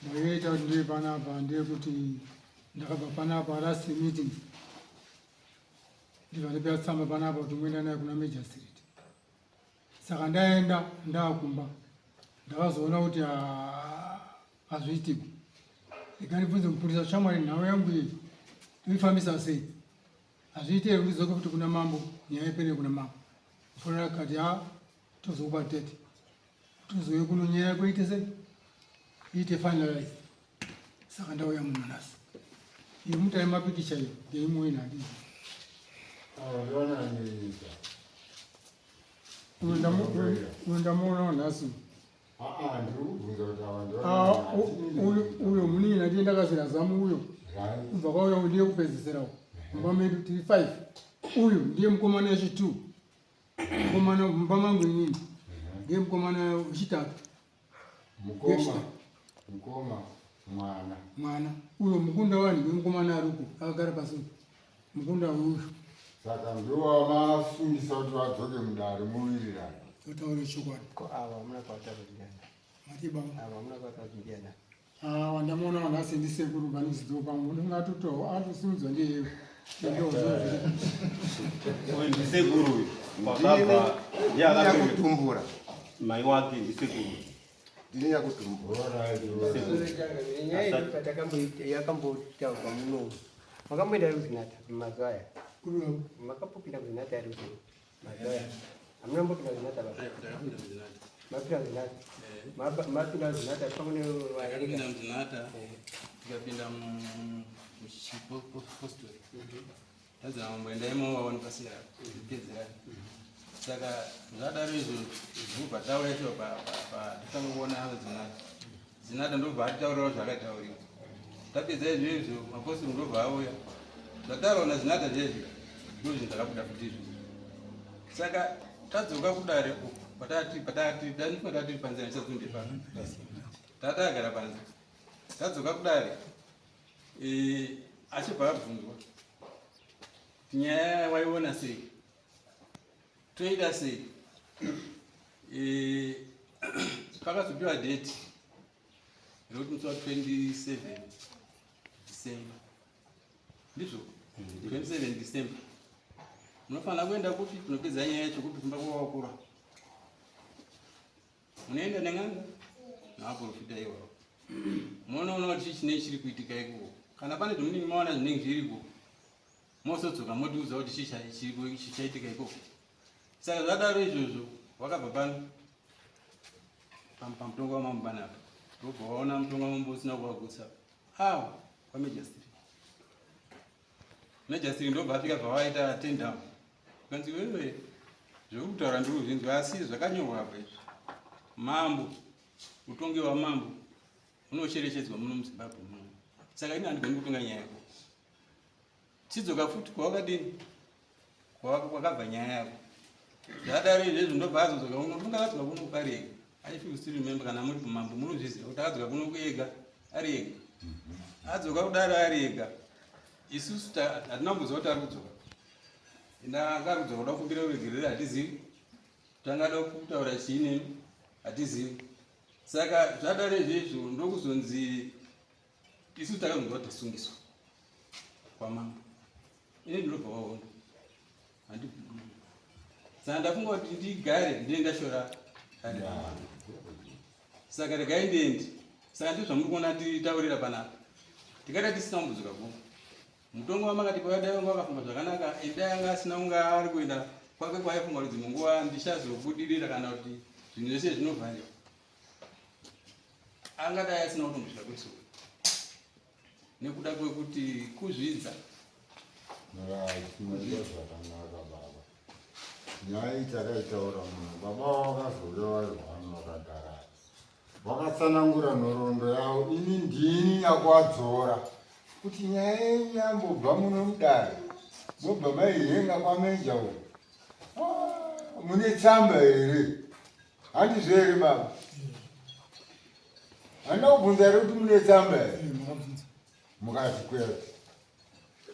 Ndakaita kuti ndive panapa ndeyekuti ndakabva panapa last meeting ndibva ndapiwa tsamba panapa kuti muenda naye kuna Major Street. Saka ndaenda ndakumba ndakazoona kuti ah, hazviitiko. Rega ndibvunze mupurisa shamwari nhau yangu iyi toifambisa sei? Hazviite here kuti dzoke futi kuna mambo nyaya ipere kuna mambo. Mfonera akati ha tozokupa date. Tozouya kuno nyaya yako iite sei? Iite finalize. Saka ndauya muno nhasi. Iyo mutare mapikicha iyo ndeimuwina handizi. Uyo ndamuonawo nhasi. Ah, uyo munin'ina ndiye ndakazira zamu uyo kubva kwauya ndiye kupedzisirawo mumba medu tiri five uyu ndiye mukomana wechi two mukomana mumba mangu inini ndiye mukomana wechitatu. Mukoma, mukoma mwana. Mwana uyo mukunda wani ndiye mukomana ari uko akagara pasi mukunda uyu. Saka ndiwo wamasungisa kuti vadzoke mudare muwirirane. Totaura chokwadi. Ko ava hamuna kwataura ndiana? Mati baba. Ava hamuna kwataura ndiana? Ah, wandamuona wanhasi ndisekuru vanozidziwo pamwe unenge atotowo atosimudzwa ndiye uyu ndisekuru uyu kwakabva ndiye akakutumbura mai wake ndisekuru ndini yakutumbura yakambotaurwa muno makamboenda ari kuzinata mazuva aya makambopinda kuzinata ari mazuva aya hamuna mbopinda kuzinata baba mapinda kuzinata mapinda kuzinata pamwe nevayapinda muzinata tikapinda muchipostori tadzana mambo endai movaona pasira pedzera saka zvadaro izvo zvobva taura izvo patotanga kuona zinata zinata ndobva atitaurirawo zvakatauriwa tapedza izvo izvo mapostori ndobva auya zvataurawo nazinata zvezvi ndozvinhu zvakabuda futi izvo saka tadzoka kudare uku patati patati danifa tati panze ndichatunde pano tatagara panze tadzoka kudare eh, achibva abvunzwa kuti nyaya waiona sei toita sei eh, pakazopiwa date rekuti musi wa 27 December ndizvo 27 December munofanira kuenda kupi kunopedza nyaya yacho kupi kumba kwawakura munoenda nen'anga navaprofita iwawo munoona kuti chii chinenge chiri kuitika ikoko kana pane zvamunenge maona zvinenge zviriko mozodzoka motiudza kuti chii chichaitika ikoko saka zvadaro izvozvo wakabva pano pamutongo wamambo panapa ndobva waona mutongo wamambo usina kuvagutsa awo kwamejastiri mejastiri ndobva afika bva waita ten down kanzi wewe zvekutaura ndiri kuzvinzwa asi zvakanyorwa apa izvi mambo utongi hwamambo unocherechedzwa muno muzimbabwe muno saka ini handigoni kutonga nyaya yako chidzoka futi kwawakadini kwakabva nyaya yako zvadaro izvezvo ndobva azodzoka kuno ndinga akadzoka kuno ari ega i feel still remember kana muri kumambo munozviziva kuti akadzoka kuno ega ari ega adzoka kudaro ari ega isusu hatina kumboziva kuti ari kudzoka enda anga ari kudzoka kuda kukumbira ruregerero hatizivi tangada kutaura chii nemi hatizivi saka zvadaro izvezvo ndokuzonzi isu takazonzwa kuti tasungiswa kwamambo ini ndinobva wahondo saka ndafunga kuti ndigare ndine ndashora saka regai ndiendi saka ndizvo zvamuri kuona titaurira panapa tikaita tisina kumbudzuka kuno mutongo wamakati pavadai vanga vakafunga zvakanaka endai anga asina kunge ari kuenda kwake kwaifunga kuti dzimwe nguva ndichazobudirira kana kuti zvinhu zvese zvinovhariwa angadai asina kutombosvika kwese nekuda kwekuti kuzvidza zvakanaka baba nyaya iyi takaitaura muno baba vakazouya vari vanu vakagara vakatsanangura nhoroondo yavo ini ndini nyakuadzora kuti nyaya yenyu yambobva muno mudare mobva maihenga kwameja uko ah, mune tsamba here handizvo here baba Handina kubvunza here kuti mune tsamba here? Mukati kwete.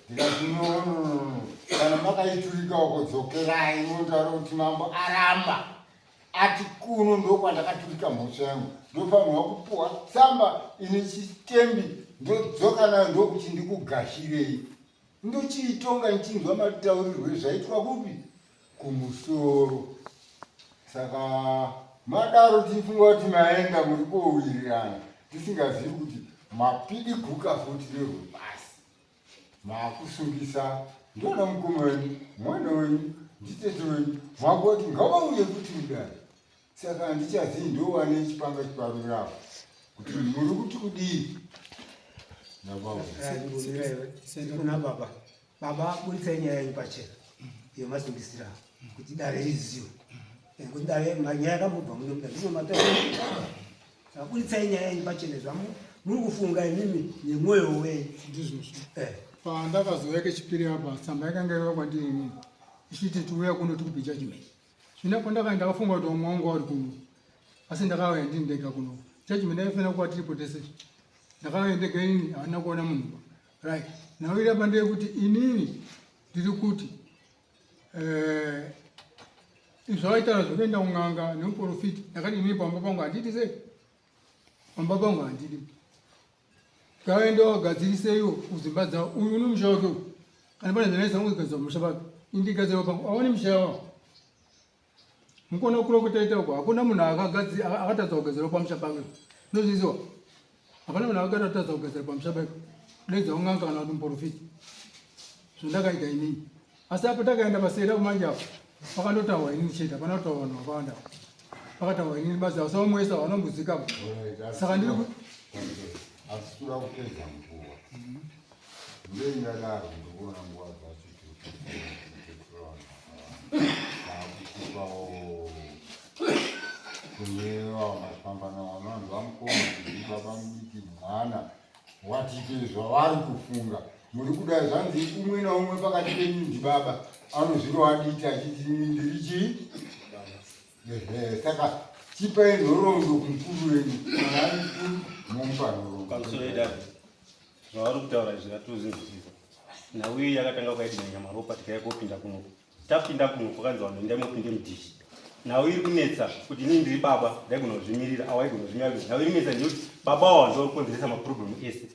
Ndikati no no no. Kana makaiturika uko dzokerai motaura kuti mambo aramba. Ati kuno ndokwandakaturika mhosva yangu, ndofanirwa kupuwa tsamba ine chitembi, ndodzoka nayo ndokuti ndikugashirei. Ndochiitonga nchinzwa mataurirwe zvaitwa kupi kumusoro. Saka madaro tichifunga kuti maenda muri kowirirana, tisingazivi kuti mapidiguka futi nerwepasi. Makusungisa ndona mukoma wenyu, mwana wenyu, nditete wenyu, makoti ngavauye kuti mudare. Saka handichazivi ndowane chipanga chiparurapo kuti muri kuti kudii kuna baba. Baba, buritsai nyaya yenyu pachena yemasungisira kuti dare rizive, nekuti dare nyaya yakambobva muno mudare ndizvo mataura. Saka buritsai nyaya yenyu pachena zvamuri kufunga imimi nemwoyo wenyu. Ndizvozvo. Pandakazouya kechipiri apa, tsamba yakanga yauya kwandiri inini ichiti tiuya kuno tikupe judgment. Zvino pandakanga ndakafunga kuti vamwe vangu vari kuno, asi ndakauya ndini ndega kuno. Judgment yaifanira kuva tiripo tese. Ndakauya ndega inini, handina kuona munhu. Right. Nhau iri apa ndeyekuti inini ndiri kuti zvavaitaura zvekuenda kun'anga nemuprofiti, ndakati inini pamba pangu handidi sei? Pamba pangu handidi. Ngaende wagadziriseiwo kudzimba dzavo. Uyu une musha wake uyu. Kana pane zvanaisa kugadzira musha pake. Indigadzira pangu. Aone musha wavo. Mukuona kukura kwataita uko hakuna munhu akatadza kugadzira pamusha pake. Ndozviziva. Hapana munhu akatadza kugadzira pamusha pake. Daidza un'anga kana kuti muprofiti. Zvandakaita inini. Asi apo takaenda paseri apo manje apo pakandotaurwa inini chete, hapana kutaurwa vanhu vakawanda. Pakataurwa inini basi vasaumwesa vanombudzika. Saka ndiri ku asi kuda kupedza nguva. Ndei ndadaro ndikuona nguva dzacho taakukupawo kune vamafamba navo vanhu vamukoma baba mudiki mwana watite zvavari kufunga muri kuda zvanzi umwe naumwe pakati penyu ndibaba anozviroaditi achiti ini ndiri chii. Ehe, saka chipai nhoroondo kumukuru wenyu, kana ari mukuru momupa nhoroondo. Pamusoro yedare, zvavari kutaura izvi ngatozvinzwisisa. Nhau iyi yakatanga kwaidina Nyamaropa, tikauya kopinda kuno. Tapinda kuno kwakanzi vanhu endai mupinde mudhishi. Nhau iri kunetsa kuti inini ndiri baba, ndaigona kuzvimirira, awo aigona kuzvimirira. Nhau iri kunetsa ndeyekuti baba awo ndiwo vari kukonzeresa maproblem ese.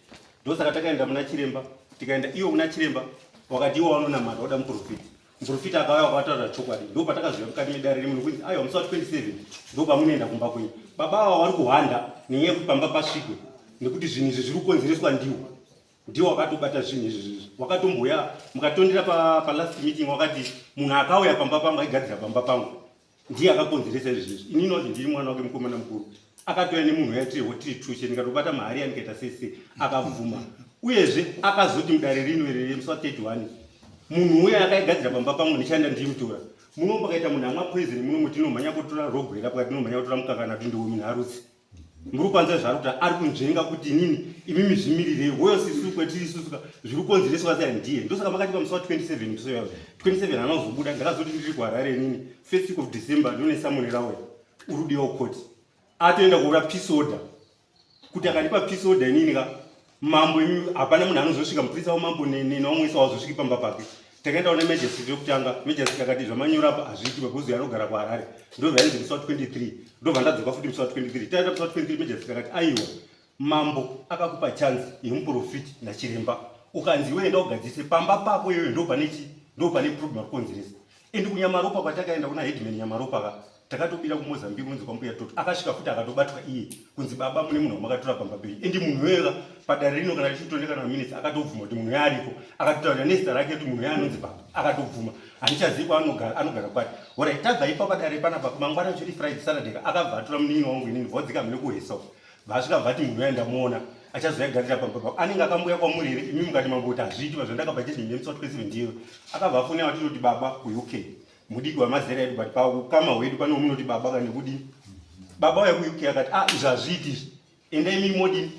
Ndosaka takaenda muna chiremba, tikaenda iwo kuna chiremba, wakati iwo vanonamata voda muprofiti. Muprofita akauya wakataura chokwadi. Ndipo patakazouya mukati medare remuno kunzi aiwa musi wa 27 ndipo pamunoenda kumba kwenyu. Baba ava vari kuhwanda nenyaya yekuti pamba pasvikwe nekuti zvinhu izvi zviri kukonzereswa ndiwo. Ndiwo wakatobata zvinhu izvi izvi. Wakatombouya mukatondera pa, pa last meeting wakati munhu akauya pamba pangu aigadzira pamba pangu ndiye akakonzeresa izvi izvi. Inini wacho ndiri mwana wake mukomana mukuru. Akatouya nemunhu uya tiriwo tiri tushe ndikatobata mahari andikaita sese akabvuma. Uyezve akazoti mudare rino iri musi wa 31 munhu uya akaigadzira pamba pangu ndichaenda ndichimutora. Muno pakaita munhu amwa poison muno mutinomhanya kutora rogwera pakati tinomhanya kutora mukaka kana kuti ndiwo munhu arutsi. Muri kwanza zvaari kuti ari kunzvenga kuti inini imimi zvimirirei hoyo sisu kwetiri isusu ka zviri kukonzereswa sei ndiye. Ndosaka makati pamusi wa 27 musi uya 27 haana kuzobuda ndakazoti ndiri kuHarare inini first week of December ndone summon rauya uri kudiwa kukoti. Atoenda kuura peace order kuti akandipa peace order inini ka mambo imi hapana munhu anozosvika mupurisa wamambo newamwisa wazosviki pamba pake. Takaenda kuna magistrate yekutanga, magistrate akati zvamanyora apa hazviiti because uyo anogara kuHarare. Ndobva yainzi musi wa 23 ndobva ndadzoka futi musi wa 23. Taenda musi wa 23 magistrate akati aiwa mambo akakupa chance yemuprofiti nachiremba ukanzi iwe enda ugadzise pamba pako iyoyo ndopane chi ndopane problem akukonzeresa. Endi kuNyamaropa kwatakaenda kuna headman Nyamaropa ka takatobira kuMozambique kunzi kwambuya Toto akasvika futi akatobatwa iye kunzi baba mune munhu wamakatora pamba penyu. Endi munhu wega padare rino kana tichitonde kana minutes akatobvuma kuti munhu yaariko akatotaura nezita rake kuti munhu yaanonzi baba akatobvuma handichazivi kwaanogara anogara kwati. Horai tabva ipa padare panapa mangwana chiri Friday Saturday ka akabva atora munin'ina wangu inini vodzika mune kuhesa uko. Vasvika vati munhu uya ndamuona achazoyagadzira pamba pako anenge akambuya kwamuri here imi mukati mambo kuti hazviiti pazvandakabva judgment yemusi wa 27 ndiyo akabva afonera vachitoti baba kuUK mudiki wamazera edu but paukama hwedu pane wamunoti baba kana nekudini baba uya kuUK akati ah izvi hazviiti izvi endai imi modini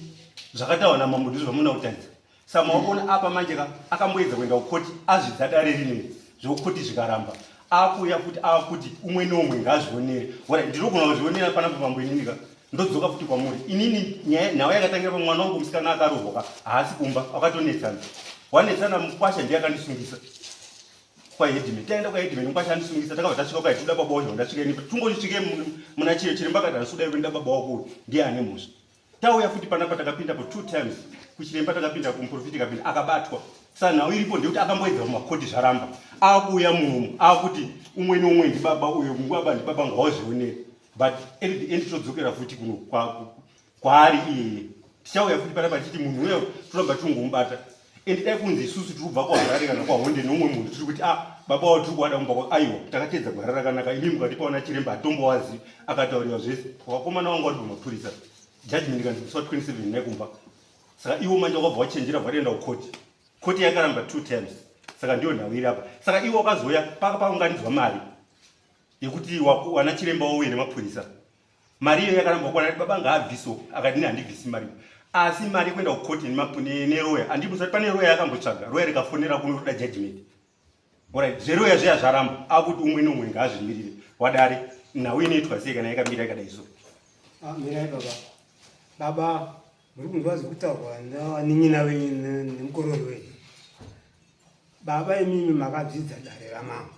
zvakataurwa namambo ndizvo zvamunoda kutaridza Sama wakuona apa manje ka akamboedza kuenda kukoti azvidza dare rino zvekukoti zvikaramba akuuya futi akuti umwe neumwe ngaazvionere. Ora ndinogona kuzvionera panapa pambo inini ka ndodzoka futi kwamuri inini nyaya nhau yakatangira pamwana wangu musikana akarohwa ka haasi kumba akatonetsana wanetsana mukwasha ndiye akandisungisa. Kwaheadman taenda kwaheadman kwashandisungisa takabva tasvika kwai toda baba wacho ndasvika ini tungosvike muna chire chiremba akati handisi kuda kuenda baba wako uyu ndiye ane mhosva tauya futi panapa takapinda po two times kuchiremba takapinda kumuprofiti kapinda akabatwa saka nhau iripo ndeyekuti akamboedza mumakoti zvaramba akuuya munomu akuti umwe neumwe ndibaba uyo baba ndibaba ngawazvionere but at the end todzokera futi kuno kwaari iyeye tichauya futi panapa tichiti munhu uya toramba tirongomubata and dai kunzi isusu tiri kubva kuharare kana kwahonde neumwe munhu tiri kuti ah baba wavo tiri kuwada mumba aiwa takateedza gwara rakanaka imi mukatipaona chiremba hatombowazi akatauriwa zvese vakomana vangu vari pamapurisa judgment ikanzi musi wa 27 nekumba saka iwo manje wakabva wachenjera bva kukoti koti yakaramba two times saka ndiyo nhau iri apa saka iwo wakazouya paka paunganidzwa mari yekuti wana chiremba wauye nemapurisa mari iyo yakaramba kwana baba ngaabviso akati ini handibvisi mari asi mari yekuenda kukoti neroya andibvisa pane roya yakambotsvaga roya rikafonera kuno kuda judgment orit zveroya zviya zvaramba akuti umwe neumwe ngaazvimirire wadare nhau inoitwa sei kana yakamira yakadai so ah, mirai baba baba muri kunzwa zvekutaurwa navanin'ina venyu nemukorori wenyu baba imimi makadzidza dare ramambo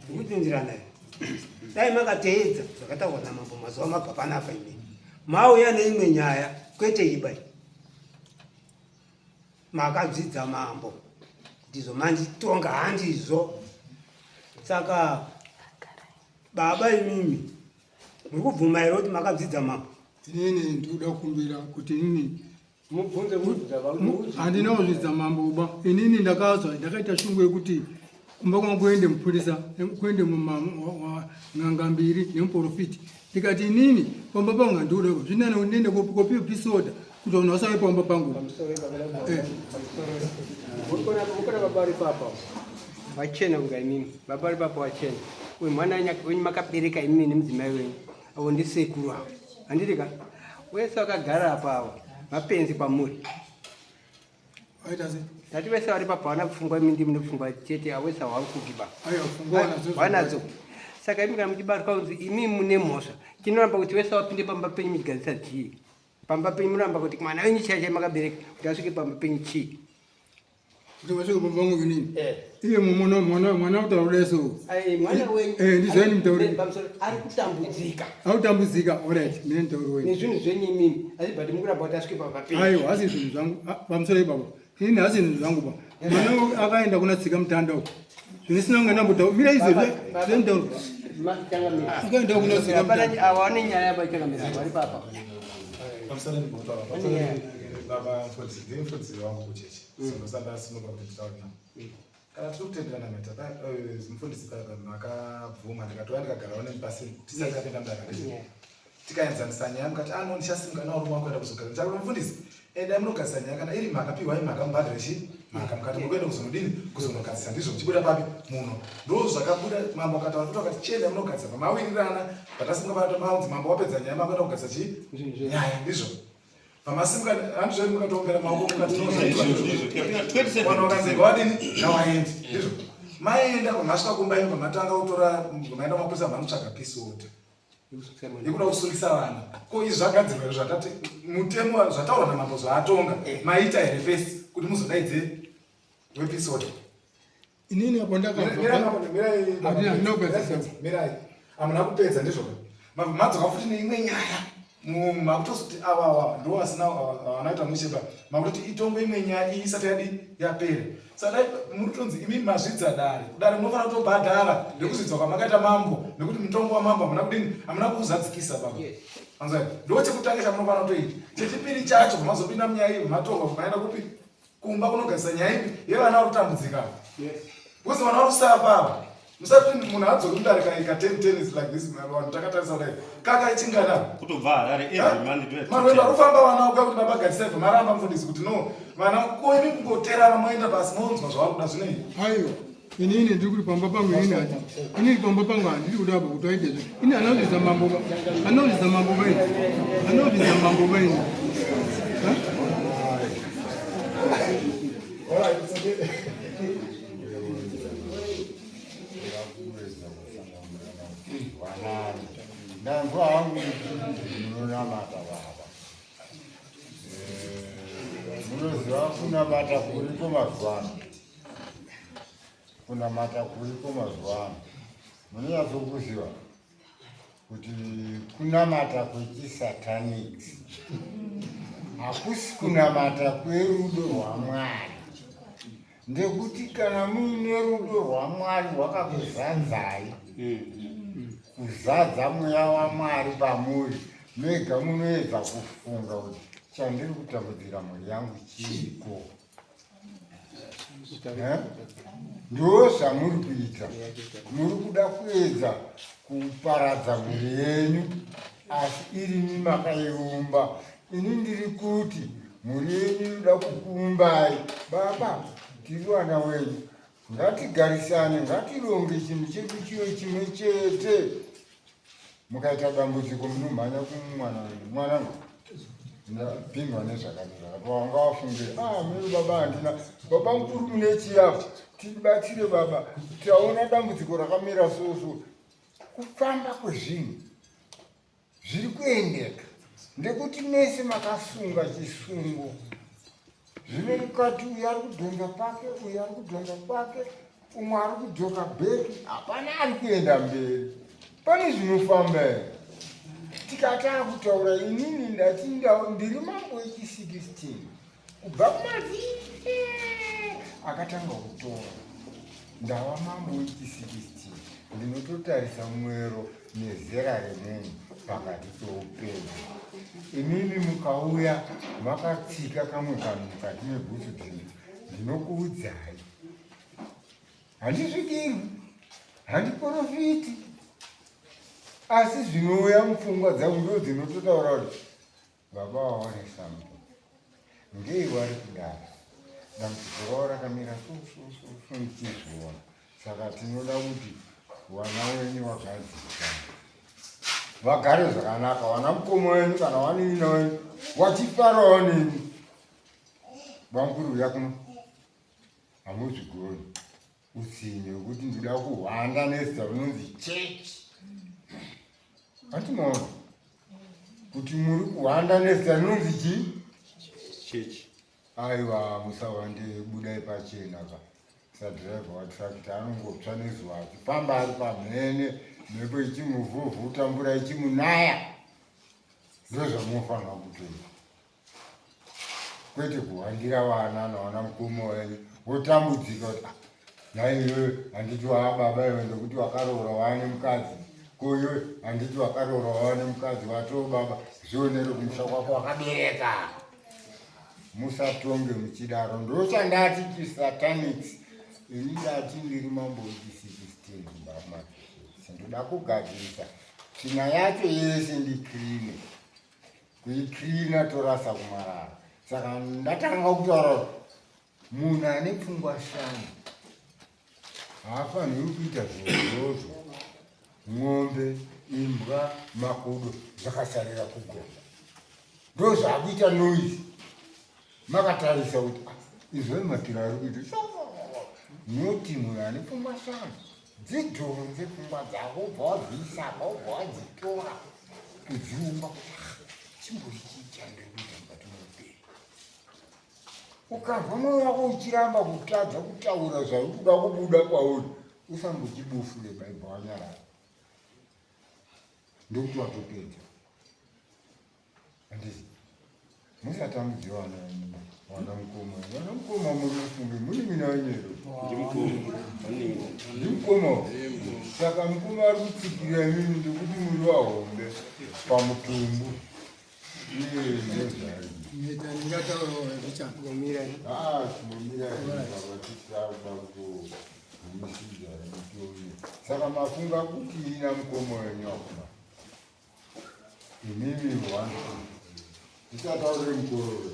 ndikutinzirana here dai makateedza zvakataurwa namambo mazuva mabva panapa imimi mauya neimwe nyaya kwete iba makadzidza mambo ndizvo manditonga handizvo saka baba imimi muri kubvuma here kuti makadzidza mambo inini ndikuda kukumbira kuti inini mubvunze handina kuzvidza mambo ba inini ndakazwa ndakaita shungu yekuti kumba kwangu kuende mupurisa kuende n'anga mbiri nemuprofiti ndikati inini pamba pangu handiuda zvinani ndiende kopiwa pisoda kuti vanhu vasave pamba pangu eh. Mukona baba vari papa wachena kunga imimi baba vari papa wachena uyu mwana wenyu makabereka imimi nemudzimai wenyu avo ndisekuru avo handiti ka wese wakagara apa avo mapenzi kwamuri ndati vese vari papa vana pfungwa imi ndimi nepfungwa chete avo wese hawakuki ba vanadzo saka imi kana muchibatwa kunzi imi mune mhosva chinoramba kuti wese wapinde pamba penyu muchigadzisa chii pamba penyu munoramba kuti mwana wenyu chai chai makabereka kuti asvike pamba penyu chii kuti vasvike pamba pangu inini eh. iye mumuna mwana mwana kutaura kudai so mwana wenyu eh, ndizvaini mutauri ari kutambudzika ari kutambudzika orit mine mutauri wenyu nezvinhu zvenyu imimi asi but mukuramba kuti asvike pamba penyu aiwa asi zvinhu zvangu ah, pamusoro ipapo inini hasi zvinhu zvangu pa mwana akaenda kuna tsika mutanda uko zvinisina kunge ndambotaura mira izvo zvemutauro akaenda kuna tsika mutanda awane nyaya pachangamira vari papa pamusoro ndimbotaura pamusoro baba mfundisi ndiye mfundisi wangu kuchechi sindosandasimuka kuti nditaure navo kana tiri kutenderana meta eh, mufundisi makabvuma ndikatouya ndikagarawo nemi pasi tisati tapinda mudare tikaenzanisa nyaya mukati ano ah, ndichasimuka nawo rume wangu kuenda kuzogara ndichati mufundisi endai munogadzisa nyaya kana iri mhaka piwai mhaka mubhadhare chi mhaka mukati muri kuenda kuzonodini kuzonogadzisa ndizvo muchibuda papi muno ndo zvakabuda mambo akataura futi akati chiendai munogadzisa pamawirirana patasimuka pato maunzi mambo wapedza nyaya makuenda kugadzisa chi nyaya ndizvo pamasimuka handizvo mukatoombera maoko mukati vanhu vakanzi wadini ngawaendi ndizvo maenda pamasvika kumba iyo pamatanga kutora maenda mapurisa manotsvaga peace order yekuda kusungisa vana ko izvi zvagadzirwa here zvatati mutemo zvataurwa namambo zvaatonga eh. maita here first kuti muzodaidze wepeace order inini apo ndakamirai hamuna kupedza ndizvo mabva madzoka futi neimwe nyaya makutozoti awa awa ndo vasina vanoita mushe ba makutoti itongwe imwe nyaya iyi isati yadi yapera saka dai muri kutonzi imi mazvidza dare kudare munofanira kutobhadhara nekuzvidzwa kwamakaita mambo nekuti mutongo wamambo hamuna kudini hamuna kuuzadzikisa baba anzai ndo chekutanga chamunofanira kutoita chechipiri chacho mazopinda munyaya iyi matonga maenda kupi kumba kunogadzisa nyaya ipi yevana vari kutambudzika because vana vari kusafa ava musati munhu adzoke mudare kaika ten ten is like this vanhu takatarisa kudai kaka ichingana kutobva harare every month marwendo ari kufamba vana uka kuti baba gadzisai bva maramba mufundisi kuti no vana koimi kungoterana moenda pasi monzwa zvavari kuda zvinei aiwa inini ndiri kuti pamba pangu inini hati inini pamba pangu handiri kuda apa kuti aite zve ini anozvidza mambo ba anozvidza mambo ba ini anozvidza mambo ba ini ndanzwa hangu munonamata baba eh, munoziva kunamata kuriko mazuva ano. Kunamata kuriko mazuva ano munonyatsokuziva kuti kunamata kwechisatanics hakusi kunamata kwerudo rwamwari ndekuti kana muine rudo rwamwari rwakakuzadzai kuzadza mweya wamwari pamuri mega munoedza kufunga kuti chandiri kutambudzira mhuri yangu chiiko Eh? Ndo zvamuri kuita, muri kuda kuedza kuparadza mhuri yenyu, asi irimi makaiumba. Ini ndiri kuti mhuri yenyu inoda kukuumbai. Baba, tiri vana wenyu, ngatigarisane, ngatironge chinhu chedu chive chimwe chete. Mukaita dambudziko munomhanya kumwana wenyu, mwanangu ndapindwa nezvakati zvakati wanga wafunge ah mero baba handina baba mukuru mune chiyapo tibatsire baba taona dambudziko rakamira so so kufamba kwezvinhu zviri kuendeka ndekuti mese makasunga chisungo zvino mukati uyu ari kudhonza pake uyu ari kudhonza kwake umwe ari kudzoka bheki hapana ari kuenda mberi pane zvinofamba here tikataa kutaura inini ndati ndiri mambo wechi16 kubva kumazii akatanga kutora ndava mambo wechi16 ndinototarisa mwero nezera remunhu pakati peupenyu imimi mukauya makatsika kamwe kanhu mukati mebhutsu dzenyu ndinokuudzai handisvikirwi handiporofiti asi zvinouya mupfungwa dzangu ndo dzinototaura kuti Baba waone something. Ngei wari kudaro? Dambudziko ravo rakamira so so so so ndichizviona. Saka tinoda kuti wana wenyu wagadzikana. Vagare zvakanaka, wana mukoma wenyu kana wanin'ina wenyu wachifarawo nemi. Bamukuru uya kuno. Hamuzvigoni. Utsinye wekuti ndinoda kuhwanda nezita rinonzi chechi. Hatimoona kuti muri kuhwanda nezita rinonzi chii? Chechi. Aiwa musahwande budai pachena ka. Sadhiraivha watrakita anongotsva nezuva achifamba ari pamhene mhepo ichimuvhuvhuta mvura ichimunaya. Ndozvamunofanira kutoita. Kwete kuhwandira vana nawana mukoma wenyu wotambudzika kuti ah, nhai iwewe handiti waa baba iwe ndokuti wakaroora waane mukadzi ko iwe handiti wakaroora waane mukadzi watoo baba zvionere kumusha kwako wakabereka musatonge muchidaro ndochandati chisatanics ini ndati ndiri mambo wechi16 baba ndoda kugadzirisa tsvina yacho yese ndikrine kuiklina torasa kumarara saka ndatanga kutaura kuti munhu ane pfungwa shanu haafaniri kuita zvorozvo ng'ombe imbwa makudo zvakasarira kugomba ndo zvaakuita noise makatarisa kuti ah, izvoi matiro ari kuita noti munhu ane pfungwa shanu dzidhonze pfungwa dzako ubva wadziisa apa ubva wadzitora kudziumba kuti ah, chimbori chii chandiri kuita mukati meupenyu ukanzwa mwoyo wako uchiramba kutadza kutaura zvauri kuda kubuda kwauri usambochibufure baibva wanyarara ndokuti watopedza Handiti musatambudze vana venyu vana mukoma vana mukoma muri kufunge muri mina wenyu here ndimukoma saka mukoma ari kutsikira imimi ndekuti muri vahombe pamutumbu saka mafunga kuti ina mukoma wenyu akuma Imimi one tisataurire mukororo.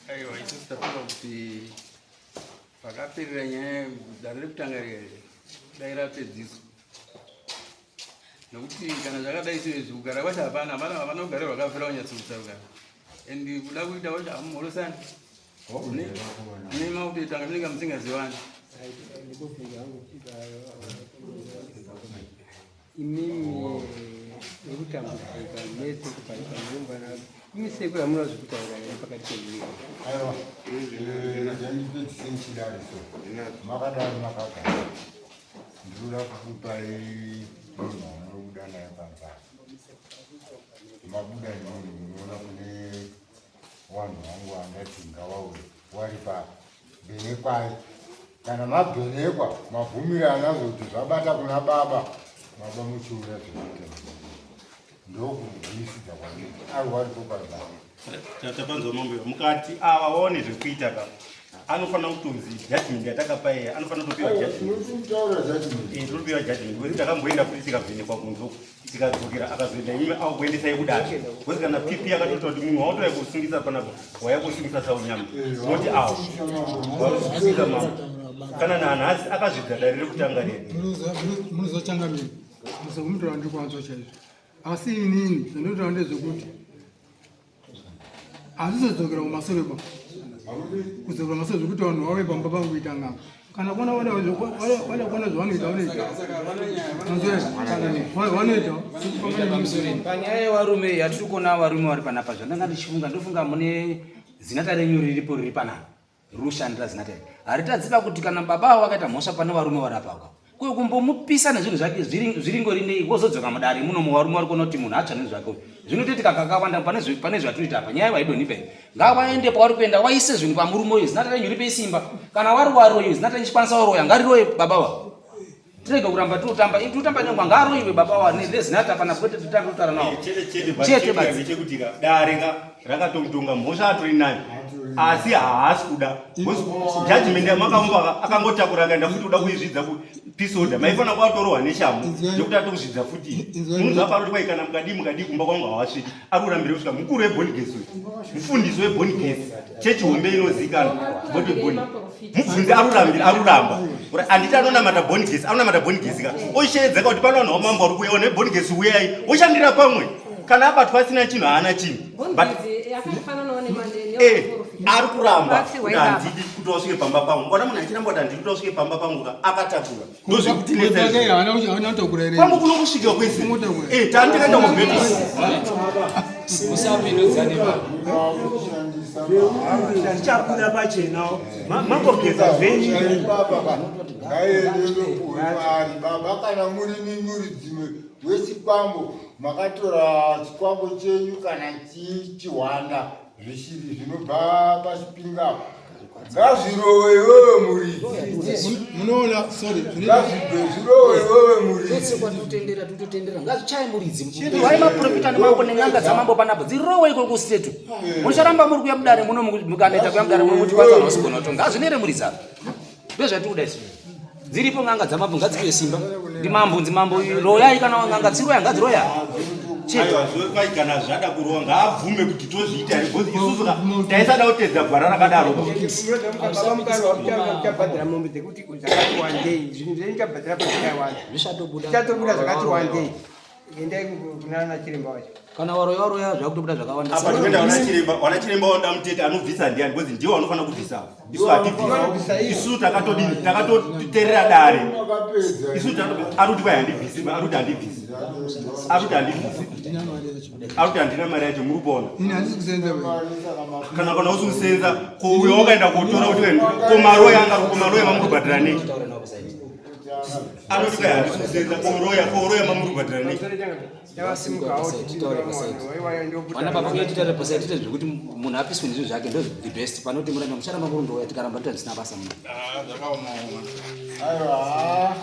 Aiwa, isusu tafunga kuti pakaperera nyaya dare rekutanga riya dai rapedziswa nokuti kana zvakadai seizvi kugara kwacho hapana hapana hapana kugara rwakafira kunyatsokutsarukana and kuda kuita kwacho hamumhorosani nema kutoita nga munenge musingazivani Imimi muri kutambudzika mese kubva pamurumbwana Imi sekuru hamuna zvekutaura here pakati pedu? Aiwa, ndandipedzise nchidare so makadaro makagara, ndinoda kukupai munhu wamunobuda naye panzara. Mabuda nemunhu, munoona kune vanhu vangu vandati ngavauye wari pa bhenekwai. Kana mabhenekwa, mabvumirana kuti zvabata kuna baba, baba muchiuya zvekuita ndokubvisidza kwanditi ari waripo panzara. Tapanzwa mambo, mukati ava waone zvekuita ka, anofanira kutonzi judgment yatakapa iye anofanira kutopiwa judgment. Tinotaura judgment. Eh, tinopiwa judgment because takamboenda futi tikavhenekwa kunze uku, tikadzokera, akazoenda imi akuendesai kudare, because kana PP akatoita kuti munhu wautoya kusungisa panapa, waya kusungisa saunyama noti awo wakusungisa mambo kana nanhasi akazvidza dare rekutanga rere. Munozochangamira musakumutaura, ndiri kuwanzwa chaizvo, asi inini zvandinotaura ndezvekuti hazvizodzokera kumasure ba, kudzokera kumasure zvekuti vanhu vauye pamba pangu kuita n'anga. Kana kuona vada kuona zvavanoita, vanoita, vanoita. Panyaya yevarume yatiri kuona, varume vari panapa, zvandanga ndichifunga, ndofunga mune zinata renyu riripo, riri panapa, riri kushandira. Zinata iri haritadziva kuti kana baba avo vakaita mhosva pane varume vari apa ka, kuyo kumbomupisa nezvinhu zvake zviringori nei, wozodzoka mudare muno, varume vari kuona kuti munhu atsva nezvinhu zvake uyu. Zvinotoitika kakawanda pane zvatinoita apa. Nyaya vaidonipa iyi, ngavaende pavari kuenda, waise zvinhu pamurume uyu. Zinata renyu ripe simba. Kana wari waroyi, zinata richikwanisa waroya, ngariroye baba va, tirege kuramba tinotamba tinotamba nengwa. Ngaroyiwe baba wa nezinata pana, kwete titambe kutaura nawo. Chete chete. Chete badzi. Ndechekuti ka dare ka rakatomutonga, mhosva atori nayo, asi haasi kuda because judgment yamakamupa akangotakura akaenda futi kuda kuizvidza ku peace order. Maifanira kuvatorohwa neshamu nekuti atokuzvidza futi. Munhu aparoti kwai kana mukadii mukadii kumba kwangu hawasviki, ari kurambira kusvika. Mukuru webhonigesi uyu, mufundisi webhonigesi, chechi hombe inozikanwa boti boni, mubvunze, ari kurambira, ari kuramba. Handiti anonamata bhonigesi? Anonamata bhonigesi ka, osheedza kuti pano vanhu vamambo vari kuuya nebhonigesi, uyai, oshandira pamwe. Kana abatwa asina chinhu, haana chinhu, but ari kuramba kuti handidi kuti wasvike pamba pangu. Ukaona munhu achiramba kuti handidi kuti wasvike pamba pangu ka, akatakura, ndozvekutinetsa izvi. Haana kutakura here? Kwangu kuno kusvika kwese. Kungotakura. Tandikaenda kubhedha. Musapindudzane. Zvichabuda pachenawo, mangogeza zvenyu. Baba ngaende baba, kana muri muridzi wechikwambo, makatora chikwambo chenyu kana chihwanda, zvishiri zvinobva pachipinga ngazvirowe iwewe muridzi. Munoona, sorry. Ngazvibve zvirowe iwewe muridzi. Totendera, tototendera, ngazvichaye muridzi. Vai maprofita nemambo nen'anga dzamambo panapo dzirowe ikoko kustetu. Mucharamba muri kuya mudare muno, mukaneta kuya mudare muno muti kwanza unosigona kutonga, ngazvinere muridzi apa. Ndozvatiri kuda isu. Dziripo n'anga dzamambo, ngadzipiwe simba ndimambo, nzimambo royai. Kana n'anga dziroya, ngadziroya chete. Aiwa, zvokwai, kana zvada kurova ngaabvume kuti tozviita here, because isusu ka taisada kutedza gwara rakadaro. Baba Mukaro, muchabhadhara mombe dzekuti dzakati wandei, zvinhu zvenyu muchabhadhara pazvakawanda. Zvichatobuda. Zvichatobuda zvakati wandei. Endai kunana chiremba wacho. Kana waroya waroya, zvakutobuda zvakawanda. Apa tikuenda wana chiremba, wana chiremba wanoda mutete anobvisa ndiani? Because ndiwo vanofanira kubvisa, isu hatibvisi. Isusu takatodini? Takatoterera dare. Makapedza. Isu ari kuti kwai handibvisi, ari kuti handibvisi, ari kuti handibvisi, ari kuti handina mari yacho, muri kuona? Ini handisi kusenza we. Kana usi kusenza, ko uyo wakaenda kotora kuti komaroya anga komaroya mamuri kubhadhara nei? Anoti kwai handisi kusenza, koroya koroya mamuri kubhadhara nei? Tavasimukawo. Vana baba, kuya titaure pasai, tiite zvekuti munhu apiswe nezvinhu zvake, ndo the best panoti muramba mucharamba murundoya, tikaramba toita zvisina basa muno. Zvakaomaoma. Aiwa.